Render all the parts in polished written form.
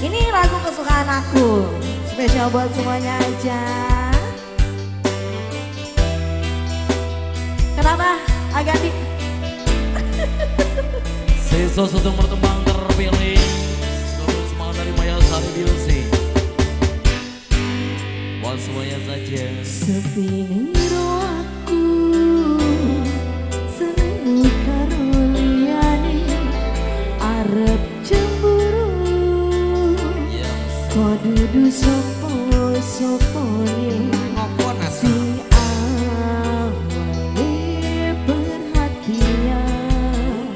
Ini lagu kesukaan aku, spesial buat semuanya aja. Kenapa? Agak di Seso satu bertembang terpilih. Seluruh semangat dari Mayasari Music. Buat semuanya saja. Sepi niro aku seneng karo liyane arep cemburu. Kok dudu sopo-sopone sing awale perhatian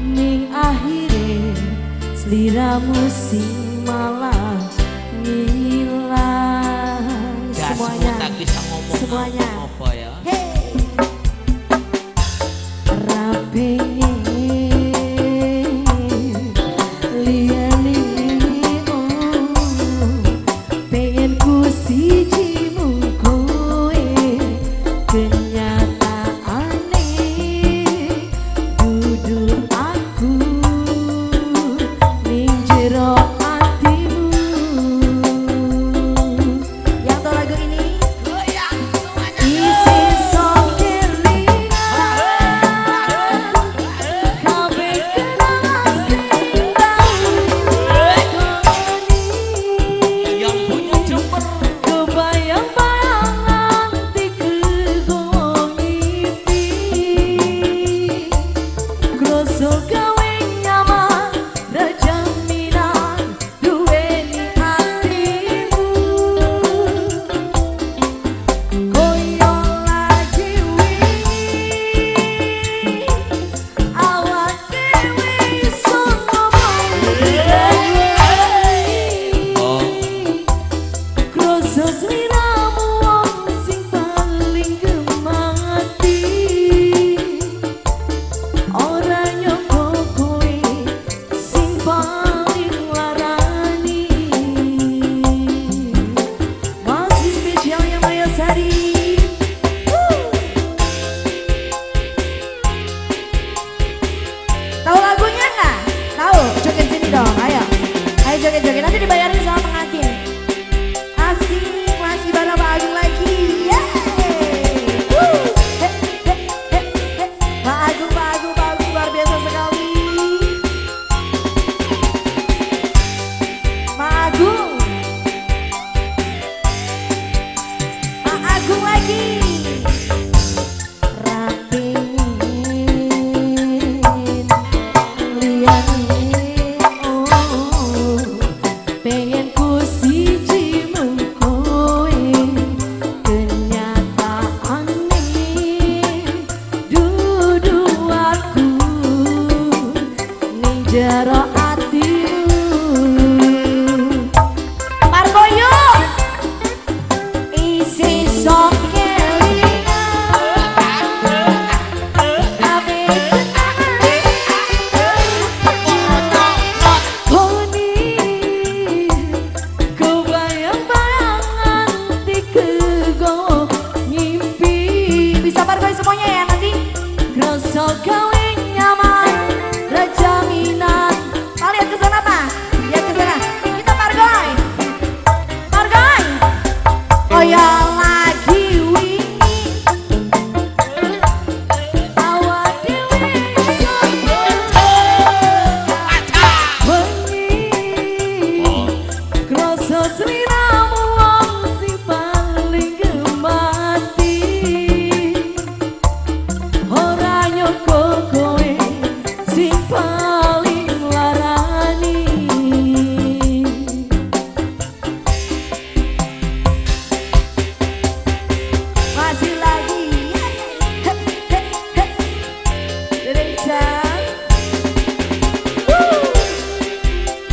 ning akhire sliramu sing malah ngilang. Semuanya tak bisa ngomong semuanya apa ya. Hey. Rapengen liyane pengen ku siji mung kowe kenyataane dudu aku ning jero atimu. Yang tahu lagu ini? Goyang semuanya. Isi sok kelingan kabeh kenangan sing tau dilakoni. Yang punya Jember. Kebayang-bayang nganti kegowo ngimpi. Kroso gawe nyaman ra jaminan duweni atimu. Koyo lagi wingi awak dhewe iso ngomong Oh. Kroso sliramu wong sing paling gemati. Ora nyangka kowe sing paling larani. Masih spesialnya Mayasari. Woo. Tahu lagunya nggak? Tahu? Joget sini dong, ayo. Ayo joget-joget, nanti dibayarin sama pengantin. Asik, masih bareng Pak Agung lagi. Yeay. Woo. He, he, he, he. Pak Agung, Pak Agung, Pak Agung luar biasa sekali. Pak Agung. Pak Agung lagi. Rapin liyane oh pengen ku siji mung kowe kenyataane dudu aku ning jero atimu. Margoyo isi sok kelingan kabeh Koni kebayang-bayang nganti kegowo ngimpi. Bisa pargoy semuanya ya nanti. Kroso gawe nyaman ra jaminan. Pak, lihat ke sana Pak, lihat ke sana. Kita pargoy, pargoy. Koyo lagi wingi awak dhewe iso bengi. Kroso sliramu wong sing paling gemati. Ora nyangka kowe sing paling larani. Masih lagi. He, he, he. Indonesia. Woo.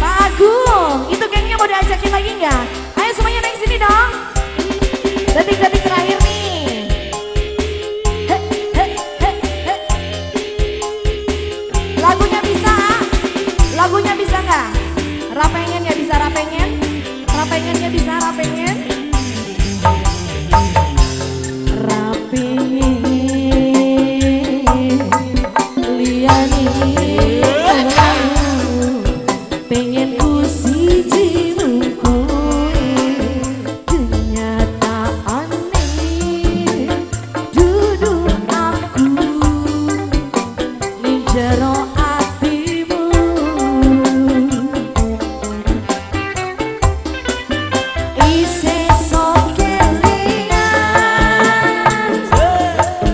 Pak Agung, itu gengnya mau diajakin lagi nggak? Ayo semuanya naik sini dong. Detik-detik terakhir nih. He, he, he, he. Lagunya bisa? Lagunya bisa nggak? Rapengen ya bisa rapengen? Rapengennya bisa rapengen? Rapingin liyane Pengen ku siji mung kowe, kenyataane dudu aku ning jero atimu. Isih sok kelingan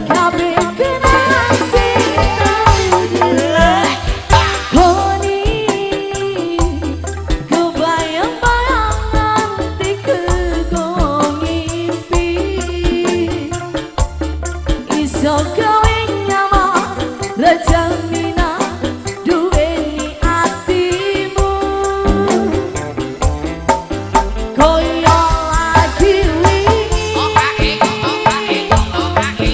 kabeh kenang sing tau dilakoni, kebayang-bayang nganti kegowo ngimpi. Iso gawe nyaman rejamina duweni atimu. Koyo lagi wingi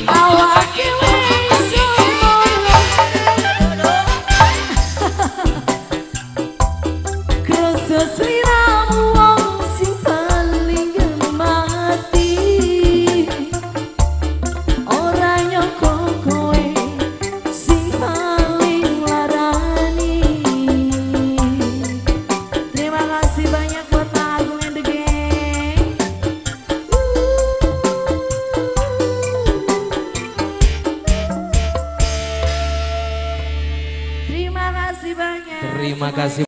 awake wis semono, kroso sliramu wong sing paling gemati. Ora nyangka kowe sing paling larani. Terima kasih banyak buat Pak Agung and the Gang. Terima kasih banyak. Terima kasih.